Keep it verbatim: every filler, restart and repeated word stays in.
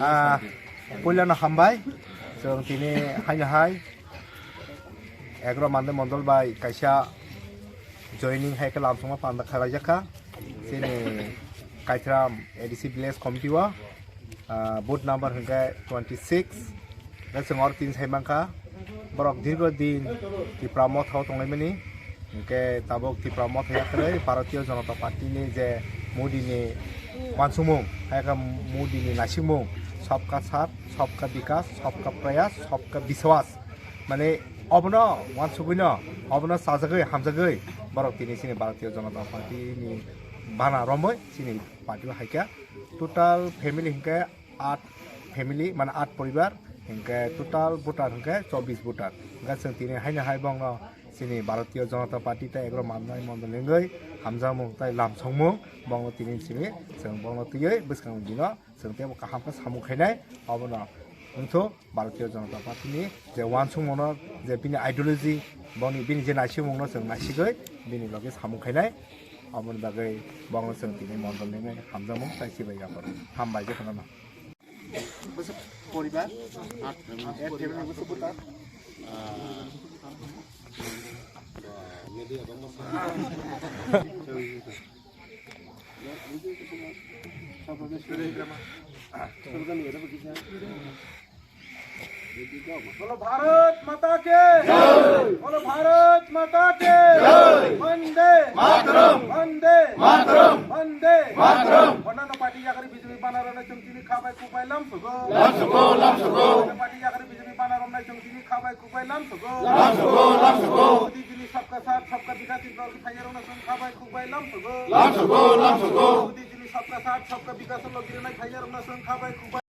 Ah, puilano hambai. Chwng tini haino hai Egro Mande Mondol bai kaisa joining hai khe lamsongma panda khalaijak kha. Chini Kaithram A D C Village Committee o, ah, booth number hwnkhe twenty six. Da chwng oro tin sai mankha. Borok dirgo din Tipra Motha o tonglaimani. Hwnkhe tabuk Tipra Motha yakarwi Bharatiya Janata Party ni je Modi ni uansukmung, hai khe Modi ni naisikmung, Sabka Saath, Sabka Vikas, Sabka Prayas, Sabka Biswas. Mane obono uansugwino, obono chajagwi, hamjagwi borok tini chini Bharatiya Janata Party ni bana romwi chini party o hai khe total family hwnkhe aat family, mane aat poribar, hwnkhe total voter hwnkhe chobbish voter. Hwnkhe chwng tini haino hai bongno chini Bharatiya Janata Party tei Egro Mande Mondol wngwi hamjakmung tei lamsongmung bongno tini simi chwng bongno twiwi bwskango dino chwng teibo kaham khe samung khainai. Obono wngthu Bharatiya Janata Party ni je uansukmungno, je bini ideology, boni, bini je naisikmungno chwng naisigwi bini loge samung khainai. Aboni bagwi bongno chwng tini mondol ni hamjakmung tei sibai yapharo. Hambai je phano. Bwswk poribar? Aat family. Aat family bwswk bwta? Ah, media bangma. बोलो भारत माता के जय। बोलो भारत माता के जय। वंदे मातरम। वंदे मातरम। वंदे Mataram. Onno party yakari B J P bana romnai chwng tini khabai khukbai lamsogo. Lamsogo, lamsogo. Onno party yakari B J P bana romnai chwng tini khabai khukbai lamsogo. Lamsogo, lamsogo. Modi ji ni sabka saath, sabka vikas ni logi phaiya romnai chwng khabai khukbai lamsogo. Lamsogo, lamsogo. Modi ji ni sabka saath, sabka vikas ni logi rinai phaiya romnai chwng khabai khukbai